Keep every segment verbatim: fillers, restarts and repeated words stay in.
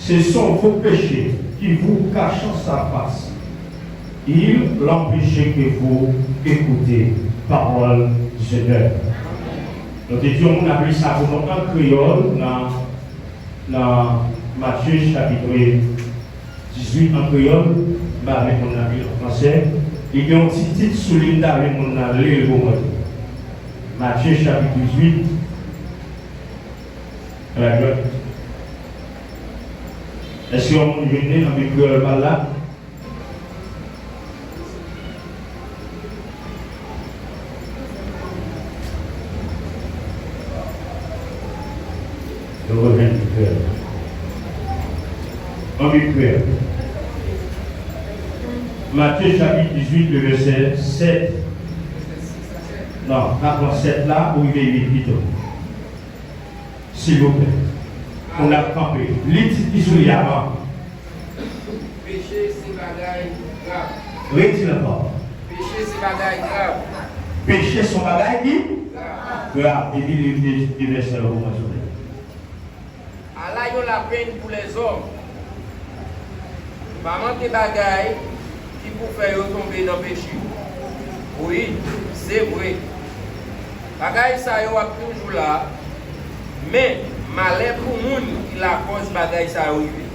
Ce sont vos péchés qui vous cachent sa face. Ils l'empêchent que vous écoutez parole du Seigneur. Nou te di yon moun ap li sa pou nou an kreyòl nan, nan Matye chapit dizuit an kreyòl, m pa vle moun nan li an fransè. Li gen yon ti tit sou li, m ta vle moun nan li l pou mwen. Matye chapit dizuit, la glwa. Èske yon moun jwenn li nan Bib kreyòl pa l la? Yo rejwenn Bib kreyòl. An Bib kreyòl. Matye chapit dizuit, le vèsè sèt. Non, pa pran sèt la, ou rive uit pito. Silvouplè. Moun ap kanpe. Li tit ki sou li avan. Peche se bagay grav. Redi l ankò. Peche se bagay grav. Peche se yon bagay ki grav. Grav. Epi li, li, li vèsè yo pou mwen, silvouplè. Ala yon lapenn pou lèzòm! Pa manke bagay ki pou fè yo tonbe nan peche. Wi, se vre, bagay sa yo ap toujou la, men malè pou moun ki lakòz bagay sa yo rive.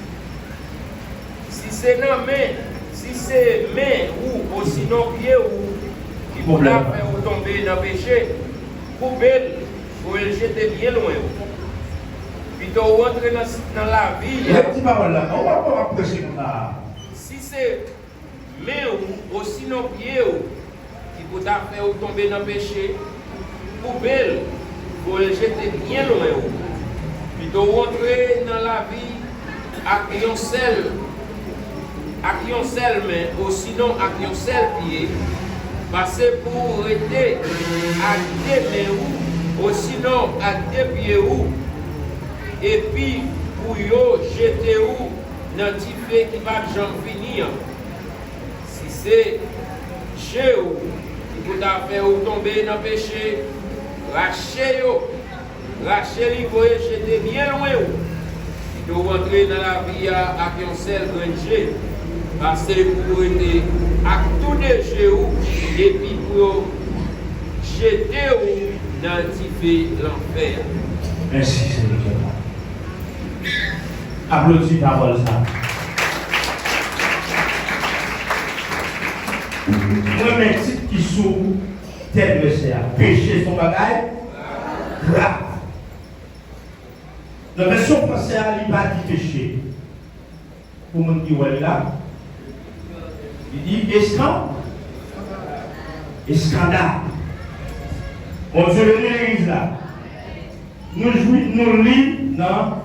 Si se nan men, si se men ou osinon pye ou ki pou ta fè ou tonbe nan peche, koupe l, voye l jete byen lwen ou. Pito ou antre nan, nan lavi a. Redi pawòl la, ou pa, ou pa preche konsa. Si se men ou osinon pye ou ki pou ta fè ou tonbe nan peche, koupe l, voye l jete byen lwen ou. Pito ou antre nan lavi ak yon sèl, ak yon sèl men, osinon ak yon sèl pye, pase pou ou rete ak de men ou, osinon ak de pye ou, epi pou yo jete ou nan dife ki p ap janm fini an. Si se je ou ki pou ta fè ou tonbe nan peche, rache yo, rache li voye jete byen lwen ou. Pito w antre nan lavi a ak yon sèl grenn je, pase pou w rete ak tou de je ou, epi pou yo jete ou nan dife lanfè a. Mèsi, Senyè. Aplodi pawòl sa. Mwen renmen tit ki sou tèt vèsè a. Peche se yon bagay grav. Nan vèsyon fransè a, li pa di peche. Pou moun ki wè l la, li di eskan-, eskandal. Bondye beni legliz la. Nou jwi, nou li nan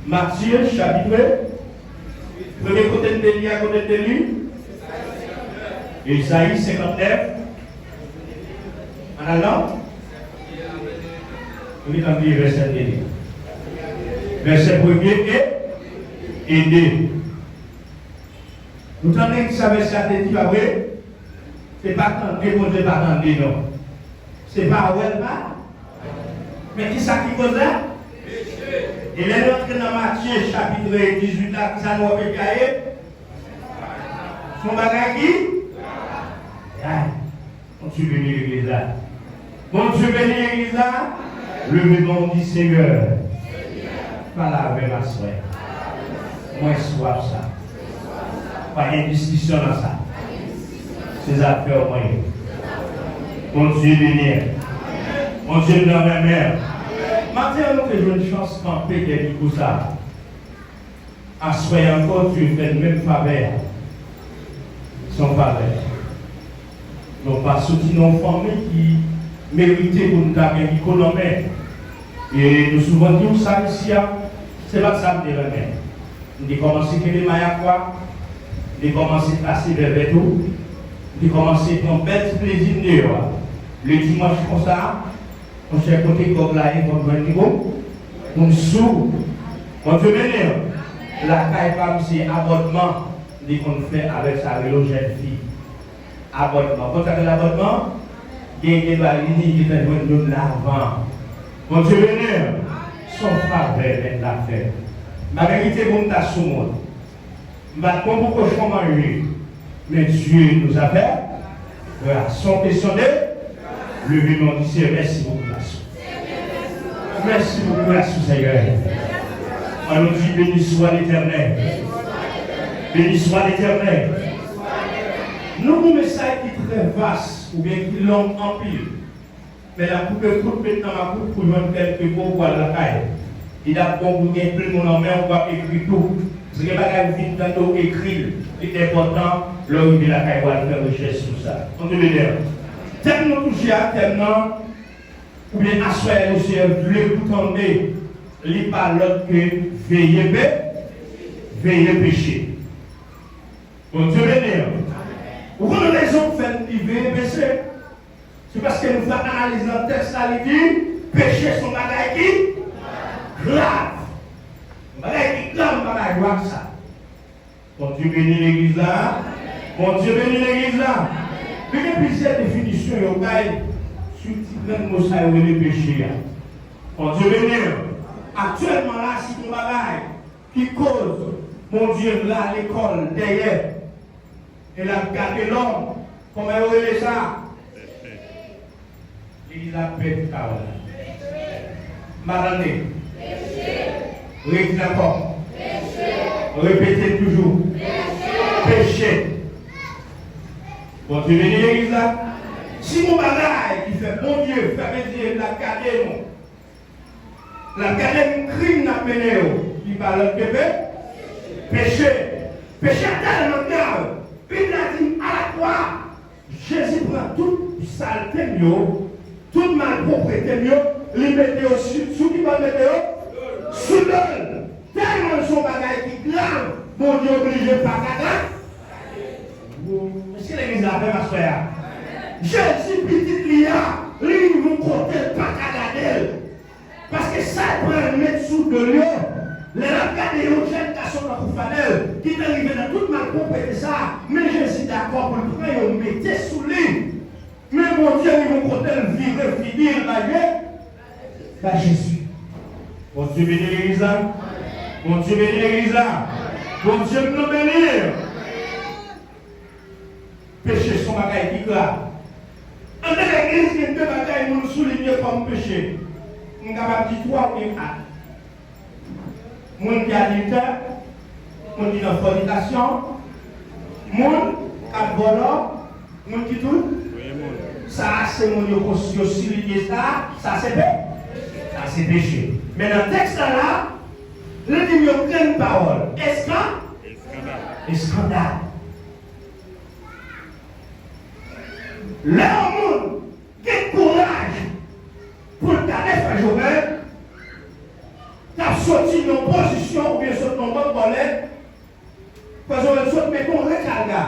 Matye chapit, premye kote n te li a, kote n te li? Ezayi senkantnèf. Ann al non? Wi, ann li vèsè n te li. Vèsè premye e, e de. Nou tande ki sa vèsè a te di, pa vre? Se pa tande Bondye pa tande, non. Se pa wè l pa. Men ki sa ki koz la? E lè nou antre nan Matye chapit dizuit la, ki sa nou wè peche a ye? Se yon bagay ki? Ay, Bondye beni legliz la. Bondye beni legliz la. Leve men w, di, Senyè, pale avè m aswè. Mwen swaf sa. Pa gen diskisyon nan sa. Se zafè w mwen ye. Bondye beni. Bondye nan men men. Maten an, nou te jwenn chans kanpe dèyè mikwo sa. Aswè a ankò, Dye fè n menm favè a. Se yon favè. Nou pa soti nan yon fanmi ki merite pou nou ta gen mikwo nan men. E nou souvan di w sa isi a, se pa t sa m te renmen. M te kòmanse kenbe mayakwa, m te kòmanse pase vèvè tou, m te kòmanse pran bèl ti plezi m deyò a. Le dimanch konsa, monchè, kote gòg la ye, fò m jwenn li bon, pou m sou. Bondye beni w. Lakay pa m, se abòdman m te konn fè avèk sa rele yon jèn fi. Abòdman. Konn sa k rele abòdman? Gen, gen dwa li, li gentan jwenn youn la avan. Bondye beni w. Se yon favè Mèt la fè. M pa merite pou m ta sou moun. M pa t bon pou kochon manje. Men Dieu nous a fait grâce. Son kesyon de leve men w, di Seyè, mèsi pou gras ou. Mèsi pou gras ou, Seyè. An nou di, béni soit l'Éternel. Béni soit l'Éternel. Nou gon mesaj ki trè vas oubyen ki long anpil. Men l ap koupe kout, met nan makout pou jwenn kèlke mo pou al lakay. Li t ap bon pou gen plim ou nan men w pou w ap ekri tou. Paske gen bagay ou fin tande w ekri l. Li enpòtan lè w rive lakay ou al fè rechèch sou sa. Bondye beni w. Tèm nou touche a, tèm nan, oubyen aswè a, Seyè vle pou tande, li pa lòt ke veye pe, veye peche. Bondye beni w. Ou konn rezon k fè n di veye peche? Se paske nou fè analiz nan tèks la, li di, peche se yon bagay ki grav. Yon bagay ki grav, yon bagay grav sa. Bondye beni legliz la. Bondye beni legliz la. Li gen plizyè definisyon yo bay sou ti grenn mo sa yo rele peche a. Bondye beni w. Aktyèlman la, si yon bagay ki koz Bondye rale kò l dèyè, e l ap gade lòm. Kòman yo rele sa? Legliz la pèdi pawòl la. M pa tande. Redi ankò. Repete l toujou. Peche. Bondye beni legliz la. Si gon bagay ki fè Bondye fèmen zye l, l ap gade nou, l ap gade nou, krim n ap mennen yo, li pa lòt ke pe-, peche. Peche a tèlman grav, Bib la di n alakwa, Jezi pran tout salte m yo, tout malpwoprete m yo, li mete yo sou, sou ki bò l mete yo? Sou do l. Tèlman l se yon bagay ki grav, Bondye oblije pa ka gade. Èske legliz la avè m aswè a? Jezi, pitit li a, li rive yon kote l pa ka gade l. Paske sa l pral met sou do l yo, lè l ap gade yon jèn gason tankou Fanèl, ki te rive nan tout malpwoprete sa a, men Jezi dakò pou l pran yo mete sou li. Men Bondye rive yon kote l vire figi l bay Je-, bay Jezi. Bondye beni legliz la. Bondye beni legliz la. Bondye nou beni. Peche se yon bagay ki grav. Anndan legliz, gen de bagay moun soulinye kòm peche. M kapab di twa oubyen kat. Moun ki adiltè, moun ki nan fònikasyon, moun k ap vòlò, moun ki tou. Sa a se moun yo kons-, yo soulinye sa, sa se pe-, sa se peche. Men nan tèks la la, li di m yon grenn pawòl. Eskan-, eskandal. Lè yon moun gen kouraj pou l gade frè Jovèl, k ap soti nan yon pozisyon oubyen sot nan yon bank bòlèt, frè Jovèl sot met yon rekalga.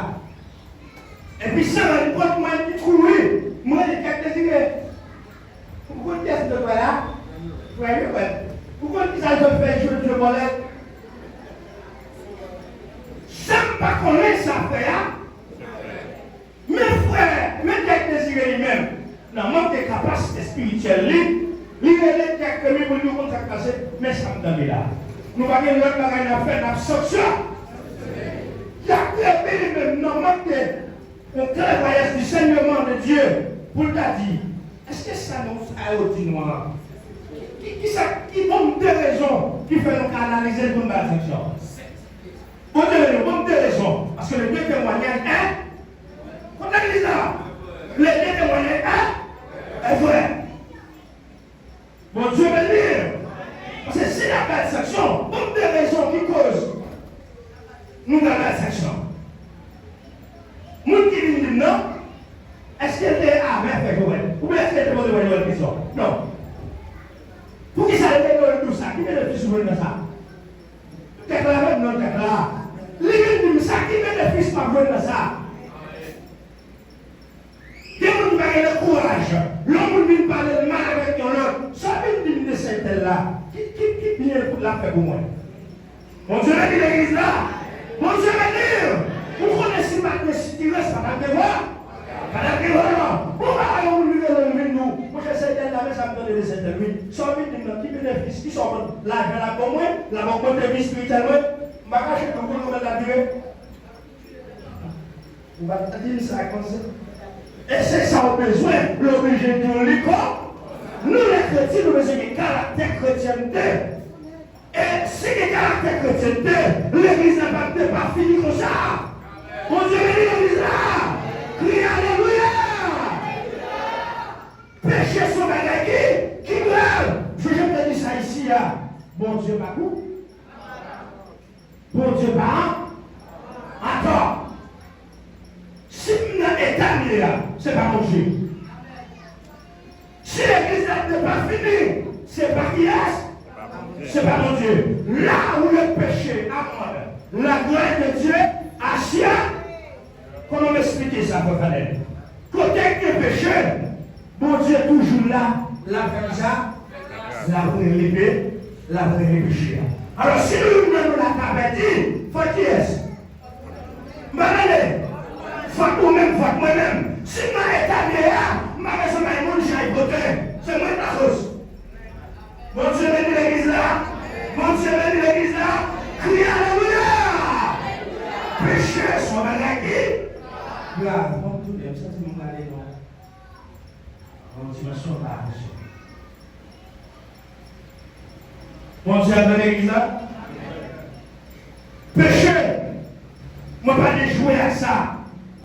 Epi san rann kont mwen ki kouri, mwen li kèk dezire. Ou konn kiyès m t wè la? Frè Jovèl. Ou konn kisa l t fè jodi bòlèt? Sa m pa konnen sa fè a. Men frè, men nèg Dezire li menm, nan mank de kapasite espirityèl li, li rele nèg Remi pou l di w konn sa k pase, men sa m tande la. Nou pa gen lòt bagay n ap fè, n ap sanksyone. Nèg Remi li menm, nan mank de yon klèvwayans disèneman de Dye, pou l ta di, èske sa non sa yo di nou an? Ki, ki, ki sa, ki nonb de rezon ki fè nou ka analize l pou n ba l sanksyon? Bondye beni w, nonb de rezon. Paske le Dieu témoignage est, kote legliz la? Le Dieu témoignage est, est vrai. Bondye beni. Paske si n ap bay sanksyon, nonb de rezon ki koz nou pral bay sanksyon. Moun ki vin di m nan, èske l te avè frè Jowèl? Oubyen èske l te poze frè Jowèl kesyon? Non. Poukisa l te dwe di w sa? Ki benefis ou jwenn nan sa? Kèk la menm non, kèk la. Li vin di m sa, ki benefis m ap jwenn nan sa? Gen moun ki pa gen kouraj. Lè yon moun vin pale l mal avèk yon lòt, sa w vin di m de sètèl la? Ki, ki, ki byen l ap fè pou mwen? Bondye beni legliz la. Bondye beni. Ou konnen si pa t gen sitirè, sa pa t ap gen vwa. Pa t ap gen vwa non. Bon, pa yon moun vin rele l vin di w, monchè sètèl la Sa m tande de sèten, wi. Sa w vin di m nan, ki benefis, ki sa w konn? Lajan l ap ban mwen, l ap ogmante vi espirityèl mwen. M pa kache tou, konnen konbyen l ap dire. Ou pa t di m sa konsa. E se sa w bezwen, l oblije di w li kon. Nou, lè kretyen, nou bezwen gen karaktè kretyènte. E si gen karaktè kretyènte, legliz la p ap depafini konsa. Bondye beni legliz la. Kriye alelouya. Peche se yon bagay ki, ki grav. Jan m te di sa isi a, Bondye pa kou. Bondye pa atò. Si m nan eta m ye a, se pa Bondye. Si legliz la depafini, se pa kiyès? Se pa Bondye. La où le péché abonde, la grâce de Dieu abonde. Kòman m esplike sa, frè Fanel? Kote k gen peche, Bondye toujou la, l ap fè kisa? L ap rele pe, l ap rele peche a. Alò, si nou youn nan nou la ka pèdi, fòt kiyès? M pa tande. Fòt ou menm, fòt mwen menm. Si m nan eta m ye a, m pa bezwen bay moun chay kote. Se mwen k lakoz. Bondye beni legliz la. Bondye beni legliz la. Kriye alelouya. Peche se yon bagay ki grav. Bon, tounen, m santi m prale nan yon dimansyon m pa avanse. Bondye ap nan legliz la.